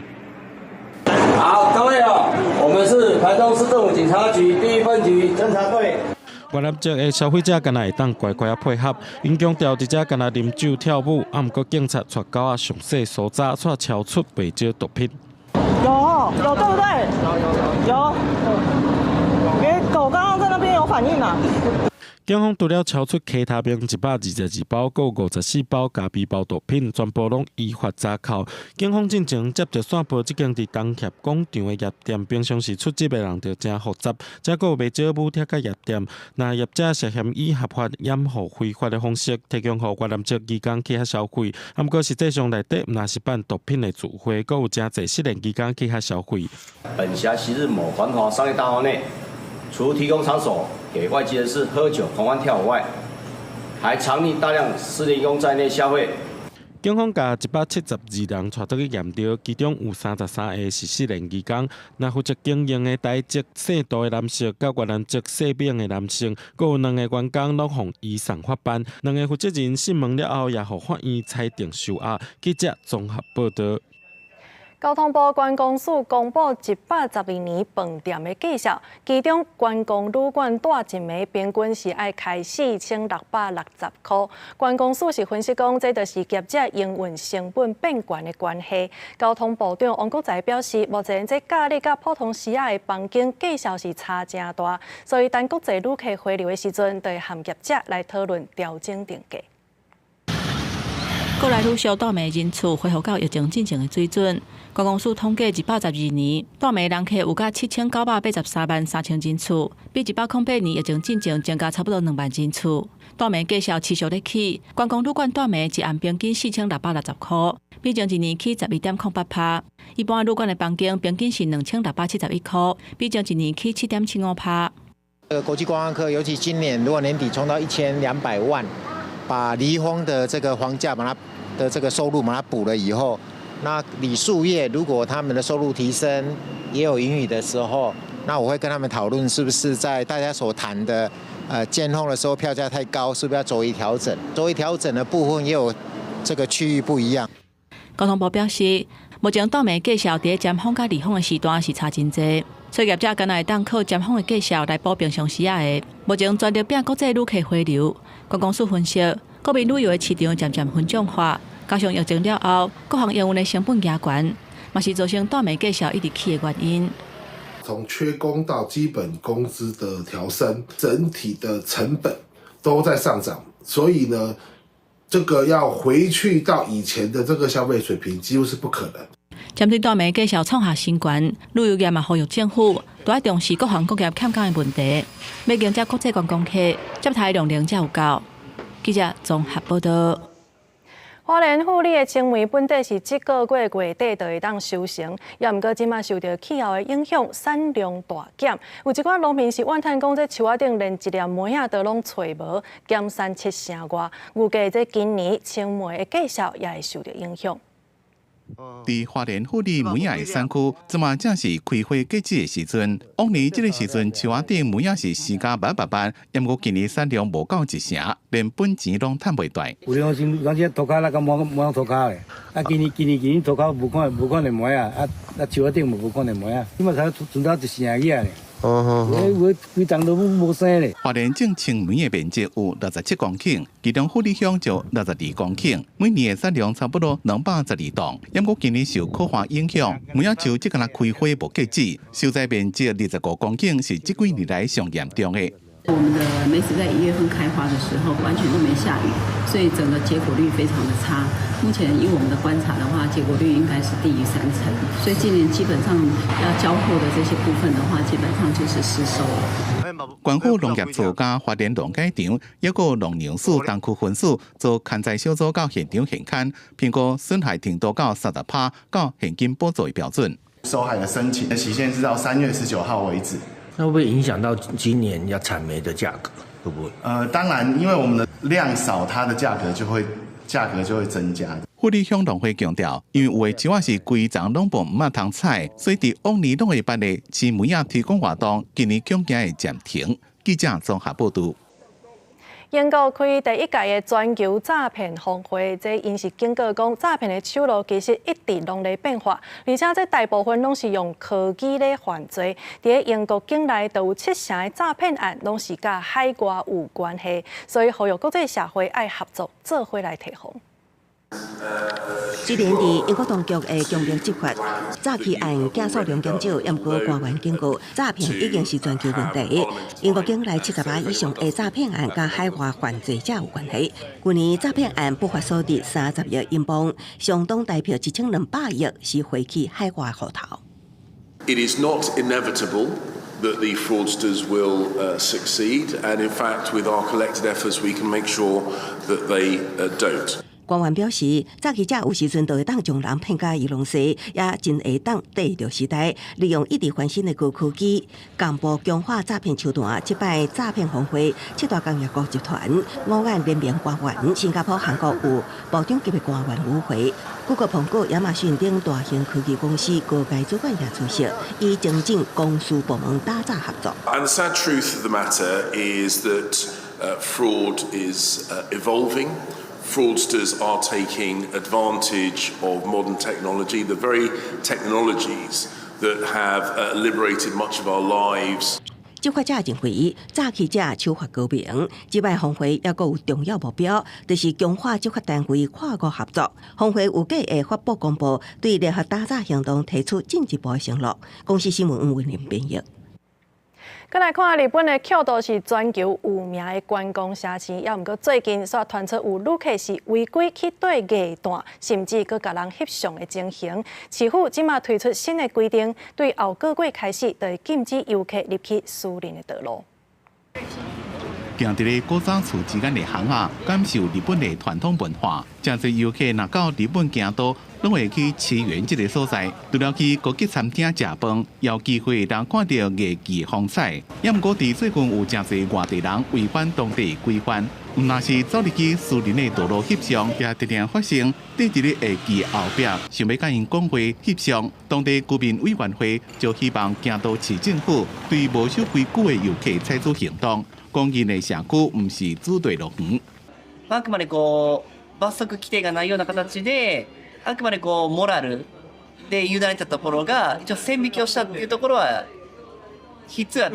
好，各位哦，我們是台中市政府警察局第一分局偵查隊。越南籍的消費者敢若會當乖乖仔配合，𪜶強調佇遮敢若啉酒跳舞，啊，毋過警察帶狗仔詳細搜查，煞搜出袂少毒品。有有對不對？有有有有。欸，狗剛剛在那邊有反應啊。警方除了搜出 K 他命122包，閣有54包咖啡包毒品，全部攏依法查扣。警方進前接著線報，這間佇東協廣場的夜店，平常時出入的人就誠複雜，遮閣有袂少舞廳佮夜店。若業者涉嫌以合法掩護非法的方式，提供予越南籍移工去遐消費，啊，毋過實際上內底毋但是辦毒品的聚會，閣有誠濟失聯移工去遐消費。本轄昔日某繁華商業大樓內，除提供場所給外籍人士喝酒、狂歡跳舞外，還藏匿大量失聯移工在內消費。警方共172人帶轉去驗著，其中有33个是失聯移工。若負責經營的台籍姓杜的男性，佮越南籍姓敏的男性，閣有兩个員工攏予移送法辦。兩个負責人訊問了後，也予法院裁定收押。記者綜合報導。交通部觀光署公布112年飯店的價數，其中觀光旅館蹛一暝平均是愛開4660塊。觀光署是分析講，這就是業者營運成本變懸的關係。交通部長王國材表示，目前這假日佮普通時仔的房間價數是差誠大，所以等國際旅客回流的時陣，就會和業者來討論調整定價。國內旅宿蹛暝人次恢復到疫情進前的水準。觀光署統計，112年蹛暝人客有甲7983萬3千人次，比108年疫情進前增加差不多2萬人次。蹛暝價數持續咧起，觀光旅館蹛暝一暗平均4660塊，比前一年起11.08%。一般旅館的房間平均是2671塊，比前一年起7.75%。這個國際觀光客，尤其今年如果年底衝到1200萬，把離峰的這個房價把它的這個收入把它補了以後，那旅宿業如果他們的收入提升，也有盈餘的時候，那我會跟他們討論，是不是在大家所談的，尖峰的時候票價太高，是不是要做一調整？做一調整的部分也有這個區域不一樣。交通部表示，目前蹛暝價數佇尖峰佮離峰的時段是差真濟，所以業者敢若會當靠尖峰的價數來補平常時仔的。目前全力拼國際旅客回流，觀光署分析，國民旅遊的市場漸漸分眾化，加上疫情了後，各項營運的成本加懸，嘛是造成蹛暝價數一直起的原因。從缺工到基本工資的調升，整體的成本都在上漲，所以呢，這個要回去到以前的這個消費水平，幾乎是不可能。針對蹛暝價數創下新高，旅遊業嘛呼籲政府都愛重視各行各業欠工的問題，欲迎接國際觀光客，接待量能才有夠。記者綜合報道。花蓮富里的青梅本底是這個月月底就會當收成，也毋過這馬受著氣候的影響，產量大減。有一寡農民是怨嘆講，這樹仔頂連一粒梅仔都攏揣無，減產七成外。預計這今年青梅的價數也會受著影響。佇花蓮富里梅仔的產區，這馬正是開花結籽的時陣。往年這个時陣，樹仔頂梅仔是生甲密密密，毋過今年產量無夠一成，連本錢攏趁袂回。有兩時，當時塗跤那個無無塗跤的，啊，今年今年今年塗跤無看無看見梅仔，啊啊樹仔頂嘛無看見梅仔，這馬才賰到一成爾爾。哦，我規叢都無生咧。花蓮種青梅的面積有67公頃，其中富里鄉就62公頃，每年的產量差不多212噸。毋過今年受苦旱影響，梅仔樹這敢若開花無結籽，受災面積25公頃，是這幾年來上嚴重的。我們的梅子在1月份開花的時候，完全都沒下雨，所以整個結果率非常的差。目前以我們的觀察的話，結果率應該是低於三成，所以今年基本上要交貨的這些部分的話，基本上就是失收了。縣府農業處佮花蓮農改場，抑閣農糧署東區分署做勘災小組到現場現勘，評估損害程度到30%，到現金補助的標準。受害的申請的期限是到3月19號為止。那會不會影響到今年要產梅的價格？會不會？當然，因為我們的量少，它的價格就會增加。富里鄉農會強調，因為有的樹仔是規叢攏無毋通採，所以佇往年攏會辦的青梅仔推廣活動，今年恐驚會暫停。記者綜合報導。英國開第一屆的全球詐騙峰會，這𪜶是警告講，詐騙的手路其實一直攏咧變化，而且這大部分攏是用科技咧犯罪。佇英國境內就有七成的詐騙案攏是佮海外有關係，所以呼籲國際社會愛合作，做伙來提防。雖然佇英國當局會強力執法，詐欺案件數量減少，毋過官員警告，詐騙已經是全球問題。英國境內70%以上的詐騙案佮海外犯罪者有關係。去年詐騙案不法所得30億英鎊，相當台幣1200億是匯去海外戶頭。 It is not inevitable that the fraudsters will succeed, and in fact, with our collected efforts, we can make sure that they don't. 官員表示，詐欺者有時陣就會當將人騙甲魚籠西，也真會當綴著時代，利用一直翻新的高科技，同步強化詐騙手段。這擺詐騙峰會，七大工業國集團、五眼聯盟官員、新加坡、韓國有部長級的官員與會。谷歌、蘋果、亞馬遜等大型科技公司高階主管也出席，以增進公私部門打詐合作。 And the sad truth of the matter is that fraud is evolving. Fraudsters are taking advantage of modern technology, the very technologies that have liberated much of our lives. 執法者認為，詐欺者手法高明，這擺峰會猶閣有重要目標，就是強化執法單位跨國合作。峰會預計會發布公報，對聯合打詐行動提出進一步的承諾。公視新聞吳文玲編譯。閣來看日本的京都是全球有名的觀光城市，猶毋過最近煞傳出有旅客是違規去綴藝蛋，甚至閣共人翕相的情形。市府這馬推出新的規定，對後個月開始就會禁止遊客入去私人的道路。行佇咧古早厝之間的巷仔，感受日本的傳統文化。誠濟遊客若到日本京都，攏會去祇園這个所在。除了去高級餐廳食飯，也有機會通看著藝妓風采。猶毋過佇最近有誠濟外地人違反當地規範，毋但是走入去私人的道路翕相，也常常發生綴佇咧藝妓後壁，想欲佮𪜶講話翕相。當地居民委員會就希望京都市政府對無守規矩的遊客採取行動。講𪜶的社區毋是主題樂園。あくまでこう罰則規定がないような形で、あくまでこうモラルで委ねたところが一応線引きをしたっていうところは必要やっ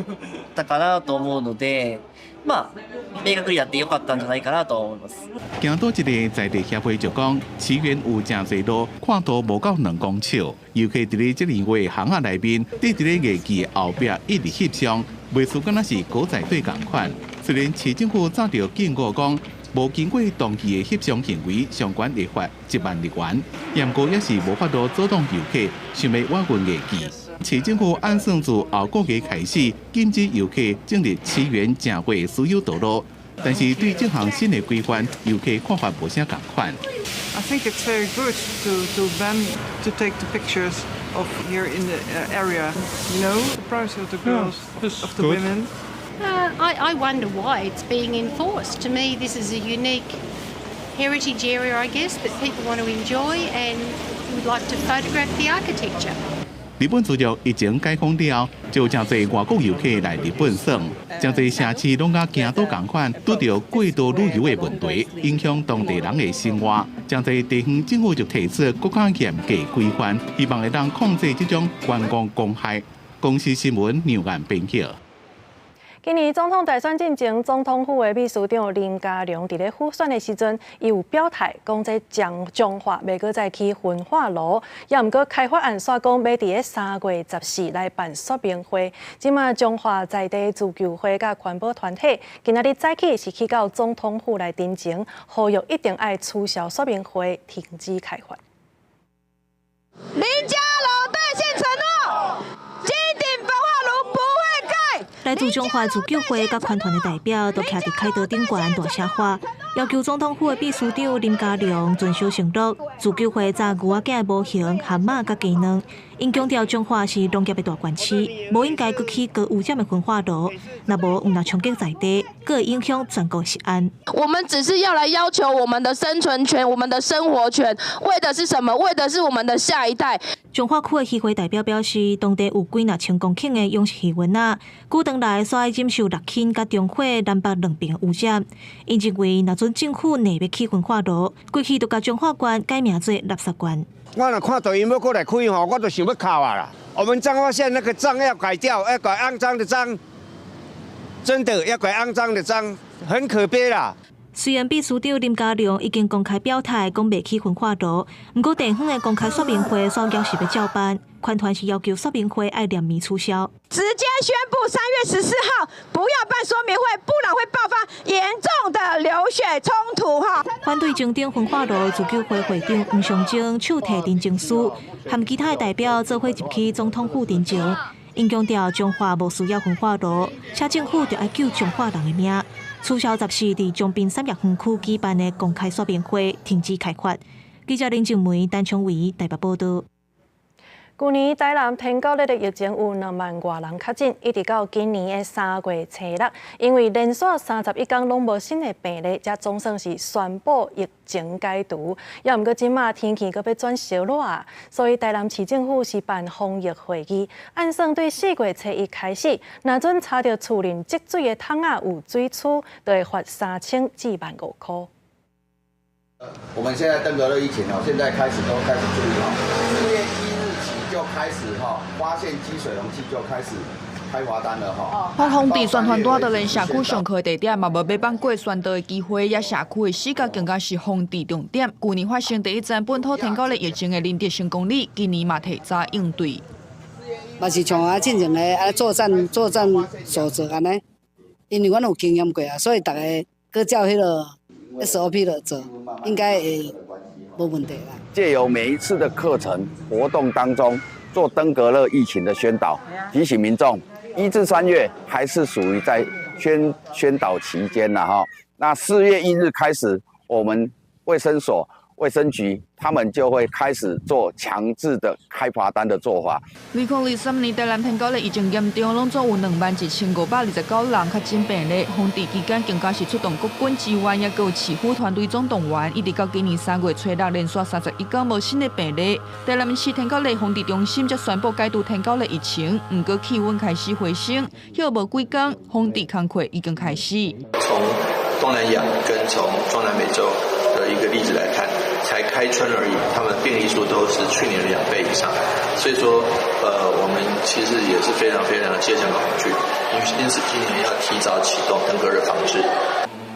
たかなと思うので、まあ明確になってよかったんじゃないかなと思います。京都一个在地協會就講，祇園有誠濟路，闊度無夠2公尺，遊客佇咧這爾外巷仔內面，綴佇咧藝妓後壁一直翕相，袂輸敢若是狗仔隊仝款。雖然市政府早就警告講，無經過同意的翕相行為，上懸會罰1萬日元，毋過猶是無法度阻擋遊客想欲挖掘藝妓。市政府按算自後個月開始禁止遊客進入祇園正會私有道路，但是對這項新的規範，遊客看法無啥仝款。 I think it's very good to ban to take the pictures of here in the area. The privacy of the girls, of the women. I wonder why it's being enforced. To me, this is a unique heritage area, I guess, that people want to enjoy and would like to photograph the architecture. 日本自從疫情解封了後，就有誠濟外國遊客來日本耍，誠濟城市攏佮京都仝款，拄著過度旅遊的問題，影響當地人的生活。誠濟地方政府就提出閣較嚴格規範，希望會當控制這種觀光公害。公視新聞梁岸編輯。今年總統大選進前，總統府的秘書長林佳龍佇咧輔選的時陣，伊有表態講這彰化袂閣再起焚化爐，猶毋過開發案煞講欲佇咧3月14來辦說明會。這馬彰化在地自救會佮環保團體，今仔日早起是去到總統府來陳情，呼籲一定愛取消說明會，停止開發。林佳龍兌現承諾，金頂焚化爐不會蓋。來自彰化自救會佮環團的代表都徛佇凱道頂懸大聲喊，要求總統府的秘書長林佳龍遵守承諾。自救會炸牛仔囝的模型、蛤蟆佮雞卵，𪜶強調彰化是農業的大縣市，無應該閣起高污染的焚化爐，若無毋但衝擊在地，閣會影響全國食安。我們只是要來要求我們的生存權、我們的生活權，為的是什麼？為的是我們的下一代。彰化區的漁會代表表示，當地有幾若千公頃的養殖魚塭仔，久長來煞愛忍受六輕佮中火南北兩邊的污染。𪜶認為，若準政府硬欲起焚化爐，規氣就共彰化縣改名做垃圾縣。我若看到𪜶欲閣來開吼，我就想欲哭啊啦！我們彰化縣那個髒要改掉，要改骯髒的髒，真的要改骯髒的髒，很可悲啦。雖然秘書長林佳龍已經公開表態講袂起焚化爐，毋過地方的公開說明會煞表示欲照辦，環團是要求說明會愛連綿取消，直接宣布3月14號不要辦說明會，不然會爆發嚴重的流血衝突哈。反對金頂焚化爐自救會會長黃尚貞手提陳情書，和其他的代表做伙入去總統府陳情，𪜶強調彰化無需要焚化爐，請政府著愛救彰化人的命。取消14佇彰濱產業園區舉辦的公開說明會，停止開發。記者林靜梅、陳昌維台北報導。舊年台南天狗日的疫情有2萬外人確診，一直到今年的3月初6，因為連續31天攏無新的病例，才總算是宣布疫情解除。猶毋過這馬天氣閣欲轉燒熱啊，所以台南市政府是辦防疫會議，按算對4月初1開始，若準查著厝內積水的桶仔有水蛆，就會罰3000至15,000箍。我們現在登革熱疫情哦，現在開始都開始注意哦，4月1日起就開始哈，發現積水容器就開始開罰單了哈。發放佇宣傳單，就連社區上課地點嘛，無欲放過宣導的機會，也社區的死角更加是防治重點。舊年發生第一宗本土登革熱疫情的林德成公里，今年嘛提早應對。嘛是像啊，進前的啊作戰作戰守則按呢，因為阮有經驗過啊，所以逐个閣照彼个 SOP 來做，應該會無問題啦。藉由每一次的課程活動當中，做登革熱疫情的宣導，提醒民眾，1至3月還是屬於在宣導期間啦，哈。那4月1日開始，我們衛生所、衛生局他們就會開始做強制的開罰單的做法。2023年台南登革熱疫情嚴重，攏總有21,529人確診病例。防治期間更加是出動國軍支援，也閣有市府團隊總動員，一直到今年3月初六，連續31天無新的病例。台南市登革熱防治中心才宣布解除登革熱疫情，毋過氣溫開始回升，歇無幾工，防治工課已經開始。從東南亞跟從中南美洲的一個例子來看，才開春而已，他們病例數都是去年的2倍以上，所以說，我們其實也是非常非常的切身恐懼，因此今年要提早啟動登革熱防治。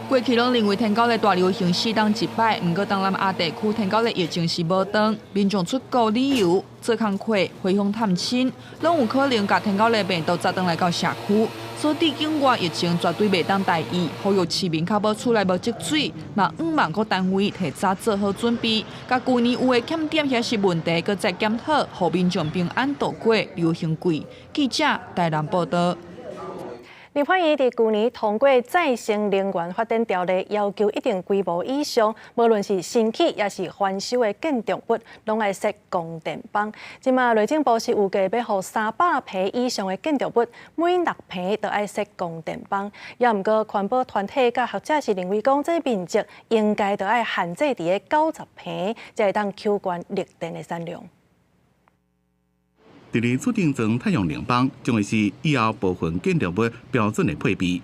過去攏認為登革熱大流行四冬一擺，毋過東南亞地區登革熱疫情是無斷，民眾出國旅遊、做工課、回鄉探親，攏有可能共登革熱病毒載轉來到社區。所以境外疫情絕對袂當大意，呼籲市民較無厝內無積水，嘛向望各單位提早做好準備，共舊年有的欠點抑是問題，閣再檢討，予民眾平安度過流行季。記者台南報道。立法院佇舊年通過再生能源發展條例，要求一定規模以上，無論是新起抑是翻修的建築物，攏愛設光電板。這馬內政部是預計欲予300坪以上的建築物，每6坪都愛設光電板。也毋過環保團體佮學者是認為講，這面積應該著愛限制佇個90坪，才會當扣懸綠電的產量。佇咧厝頂裝太陽能板，將會是以後部分建築物標準的配備。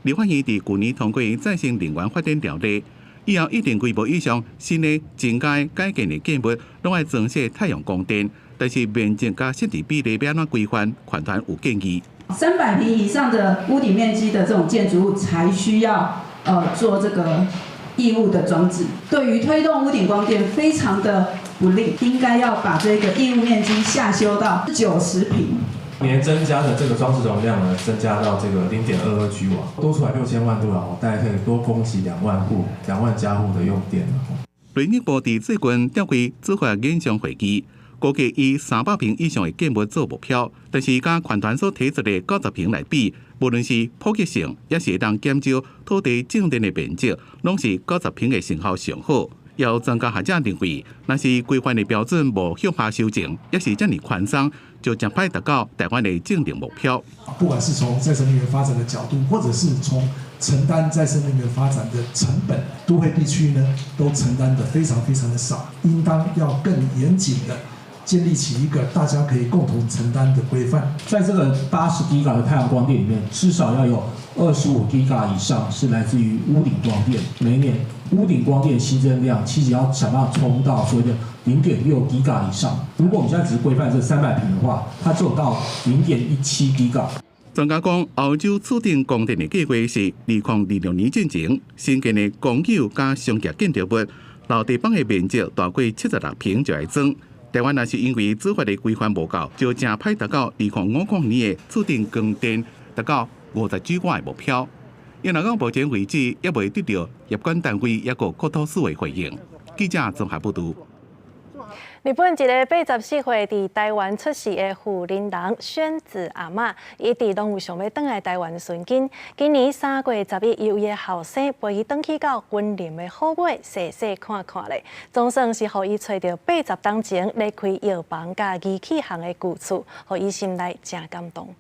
立法院佇舊年通過再生能源發展條例，以後一定規模以上新的增加改建的建物，攏愛裝設太陽光電。但是面積佮設置比例欲按怎規範，環團有建議。 300坪以上的屋頂面積的這種建築物，才需要做這個義務的裝置。對於推動屋頂光電非常的不利，應該要把這個義務面積下修到90坪。年增加的這個裝置容量呢，增加到這個0.22 G 瓦，多出來6000萬度啊，大概可以多供給2萬戶、2萬家戶的用電。內政部佇最近召開主法研商會議，估計以300坪以上的建物做目標，但是佮環團所提出的90坪來比，無論是普及性，抑是會當減少土地種電的面積，攏是九十坪的成效上好。有專家學者認為，若是規範的標準無向下修正，抑是遮爾寬鬆，就誠歹達到台灣的淨零目標。不管是從再生能源發展的角度，或者是從承擔再生能源發展的成本，都會地區呢都承擔得非常非常的少，應當要更嚴謹的建立起一個大家可以共同承擔的規範。在這個80 giga 的太陽光電裡面，至少要有25 giga 以上是來自於屋頂光電。每年屋頂光電新增量，其實要想辦法衝到所謂的0.6 giga 以上。如果我們現在只是規範這300坪的話，它只有到0.17 giga。專家講，歐洲厝頂光電的計劃是2026年進前，新建的公有佮商業建築物，樓地板的面積大過76坪就愛裝。台灣若是因為主法的規範無夠，就誠歹達到2050年的厝頂光電達到50 G 瓦的目標。因為到目前為止，猶未得到業管單位抑閣國土署的回應。記者綜合報導。日本一个84歲佇台灣出世的婦人人宣子阿嬤，一直攏有想欲轉來台灣尋根。今年3月11，伊有伊的後生陪伊轉去到雲林的虎尾，細細看看咧。總算是予伊揣著80冬前咧開藥房佮儀器行的舊厝，予伊心內誠感動。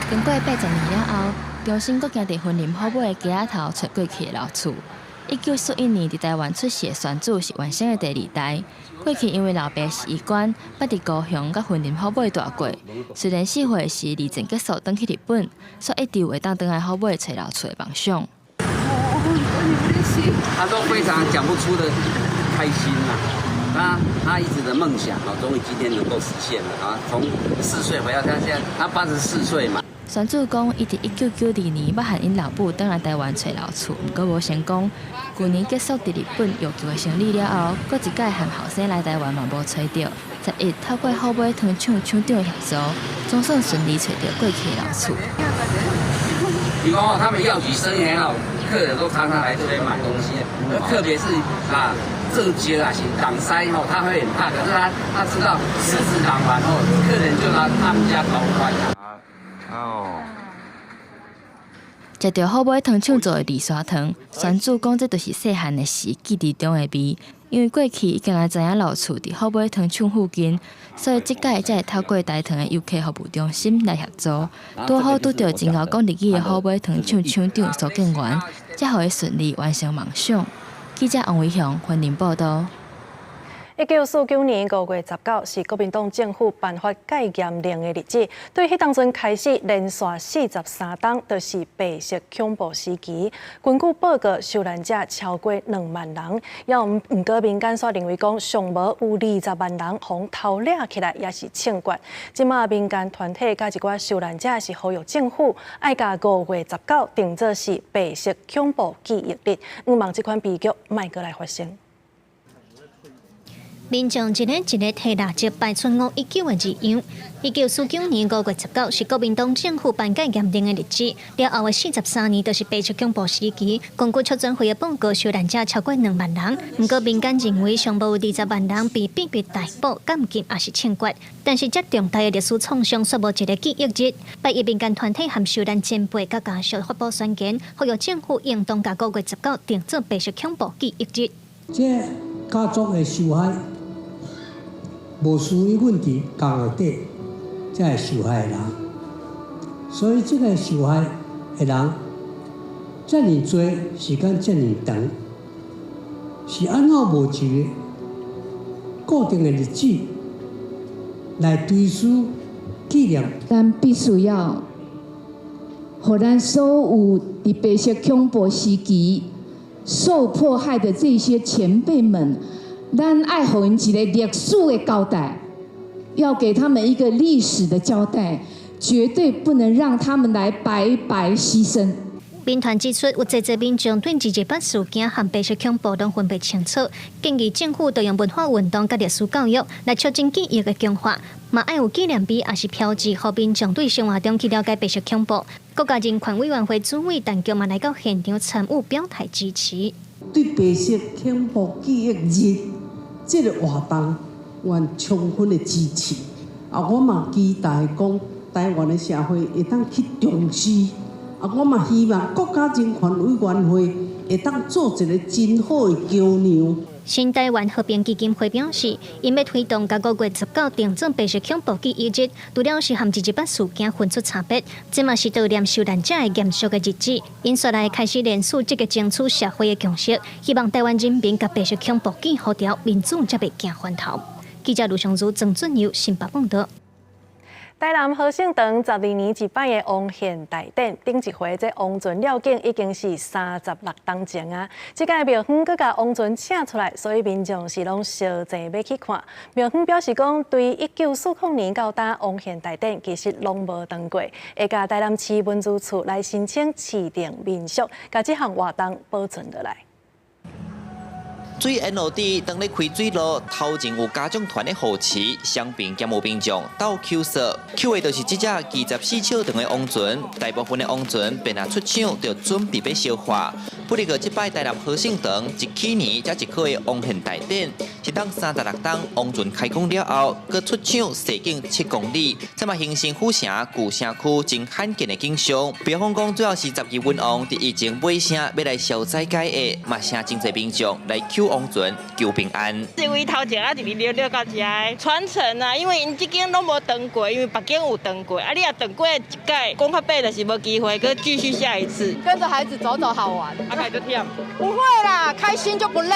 經過80年了後，重新閣行佇雲林虎尾的街仔頭，揣過去的老厝。1941年佇台灣出世的宣子是原生的第二代。過去因為老爸是醫官，捌佇高雄佮雲林虎尾蹛過。雖然4歲時二戰結束轉去日本，卻一直有會當轉來虎尾揣老厝的夢想。本當に嬉しい。他都非常講不出的開心啊！他一直的夢想啊，終於今天能夠實現了啊！從4歲回到他現在，他84歲嘛。孫子講，伊佇1992年捌和𪜶老母轉來台灣揣老厝，毋過無成功。舊年結束佇日本藥局的生理了後，閣一擺和後生來台灣嘛無揣著。11透過虎尾糖廠廠長的協助，總算順利揣著過去的老厝。比如講他們藥局生意很好，客人都常常來這邊買東西，特別是啊，正街啊，是擋塞吼，他會很怕，可是他知道獅子擋完後，客人就拿他們家頭寬啊。哦。食著虎尾糖廠做的二砂糖，孫子講這就是細漢的時記憶中的味。因為過去伊敢若知影老厝佇虎尾糖廠附近，所以這擺才會透過台糖的遊客服務中心來協助，拄好拄著真𠢕講日語的虎尾糖廠廠長蘇建元，才予伊順利完成夢想。記者王維雄雲林報導。1949年5月19是國民黨政府頒發戒嚴令的日子。對彼當陣開始，連續43冬都是白色恐怖時期。根據報告，受難者超過2萬人，也毋毋過民間煞認為講，上無有20萬人予偷掠起來，抑是槍決。這馬民間團體佮一寡受難者是呼籲政府愛共5月19定做是白色恐怖記憶日，向望這款悲劇莫閣來發生。民眾一个一个提蠟燭拜出519的字樣。1949年5月19是國民黨政府頒戒嚴令的日子，了後的43年就是白色恐怖時期。根據促轉會的報告，受難者超過2萬人。毋過民間認為上無有20萬人被秘密逮捕、監禁，抑是槍決。但是這重大的歷史創傷，卻無一個記憶日。八一民間團體和受難前輩佮家屬發布宣言，呼籲政府應當共5月19定做白色恐怖記憶日。這家族的受害。無屬於阮佇監獄底，才會受害的人，所以這個受害的人遮爾濟，時間遮爾長，是按怎無一個固定的日子來追思紀念？咱必須要，予咱所有佇白色恐怖時期受迫害的這些前輩們。咱愛予𪜶一個歷史的交代，要給他們一個歷史的交代，絕對不能讓他們來白白犧牲。民團指出，有濟濟民眾對228事件和白色恐怖攏分袂清楚，建議政府著用文化運動佮歷史教育來促進記憶的強化，嘛愛有紀念碑，抑是標誌，予民眾對生活中去了解白色恐怖。國家人權委員會主委陳菊嘛來到現場參與表態支持。對白色恐怖記憶日這個活動，我充分的支持。啊，我嘛期待講台灣的社會會當去重視。啊，我嘛希望國家人權委員會會當做一個真好的橋梁。新台灣和平基金會表示，𪜶欲推動共5月19定做白色恐怖記憶日，除了是和228事件分出差別，這嘛是悼念受難者的嚴肅的日子。𪜶紲來開始連署積極爭取社會的共識，希望台灣人民共白色恐怖記好牢，民主才袂驚翻頭。記者盧尚如、曾俊佑新北報導。台南和盛堂12年一擺的王獻大典，頂一回這王船了境已經是36冬前啊。這擺廟方閣共王船請出來，所以民眾是攏相爭欲去看。廟方表示講，對1940年到今王獻大典其實攏無斷過，會共台南市文資處來申請市定民俗，共這項活動保存落來。水淹落地，當咧開水路，頭前有家長團的護持，雙邊兼有民眾鬥搝索，搝的就是這隻24尺長的王船。大部分的王船便若出廠就準備欲燒化。不過這擺台南和盛堂一起年才一個的王獻大典，是當36冬王船開工了後，閣出廠踅徑7公里，這嘛形成府城舊城區真罕見的景象。廟方講主要是12運王佇疫情尾聲欲來消災解厄，嘛請真濟民眾來搝王船求平安。這位頭前啊，一直溜溜到遮傳承啊，因為𪜶這間攏無斷過，因為別間有斷過，啊，你若斷過一擺，講較白就是無機會，閣繼續下一次。跟着孩子走走好玩。啊，開就忝。不會啦，開心就不累。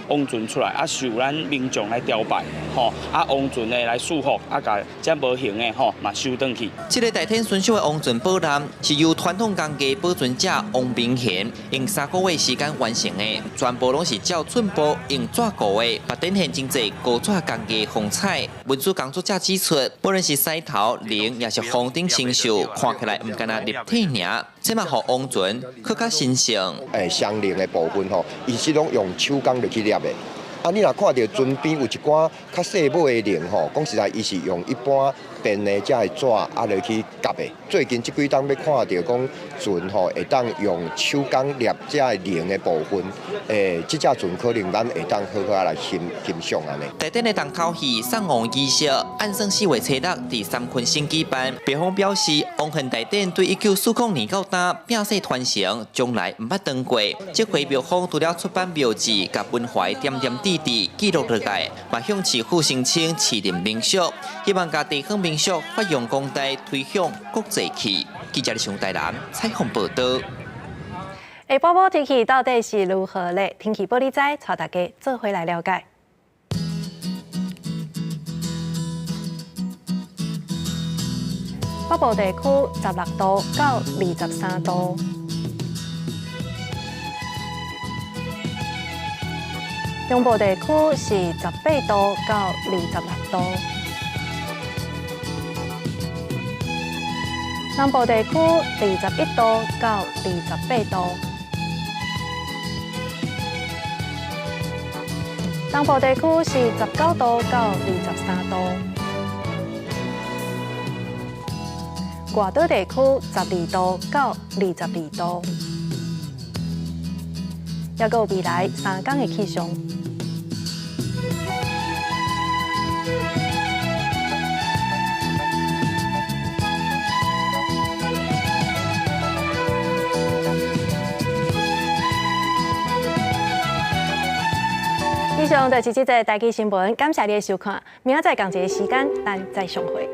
王船出來啊，受咱民眾來朝拜，吼，啊王船的來祝福，啊共這模型的吼嘛收轉去。這个大天巡守的王船寶艦是由傳統工藝保存者王明賢用3個月時間完成的，全部攏是照寸步用紙糊的，嘛展現真濟古紙工藝風采。文史工作者指出，無論是獅頭、龍，抑是風頂星宿，看起來毋干焦立體爾，這嘛予王船閣較神聖。相連的部分吼，伊是攏用手工入去捏的。啊，你若看著船邊有一寡較細尾的龍吼，講實在，伊是用一般便的這个紙啊落去夾的。最近這幾冬欲看著講船吼會當用手工捏這个龍的部分，這隻船可能咱會當好好仔來欣欣賞按呢。大典的重頭戲送王儀式，按算4月初6佇三坤省舉辦。廟方表示，王恨大典對1940年到今摒世傳承，從來毋捌斷過。這回廟方除了出版廟誌，佮文化的點點滴滴記錄落來，嘛向市府申請市林民宿，希望共地方民宿發揚光大，推向國際去。記者李台南採訪報導。下晡晡天氣到底是如何咧？天氣報你知，帶大家做伙來了解。北部地區16度到23度。中部地區是18度到26度，南部地區21度到28度，東部地區是19度到23度，外島地區12度到22度，抑閣有未來3天的氣象。以上就是這節台記新聞，感謝你的收看，明仔載仝一个時間，咱再相會。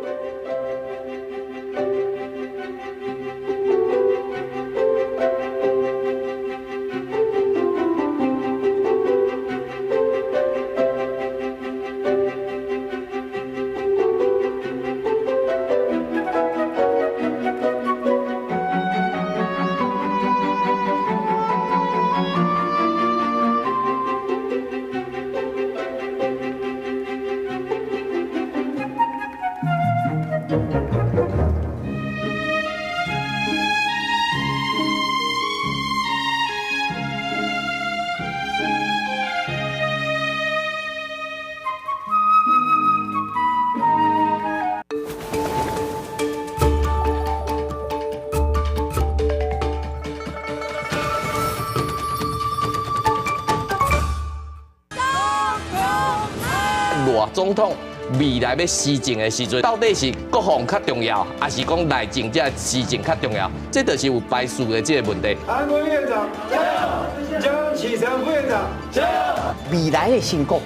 賴總統未來欲施政的時陣，到底是國防較重要，抑是講內政這施政較重要？這就是有排序的這个問題。韓國瑜院長加油！江啟臣副院長加油！未來的新國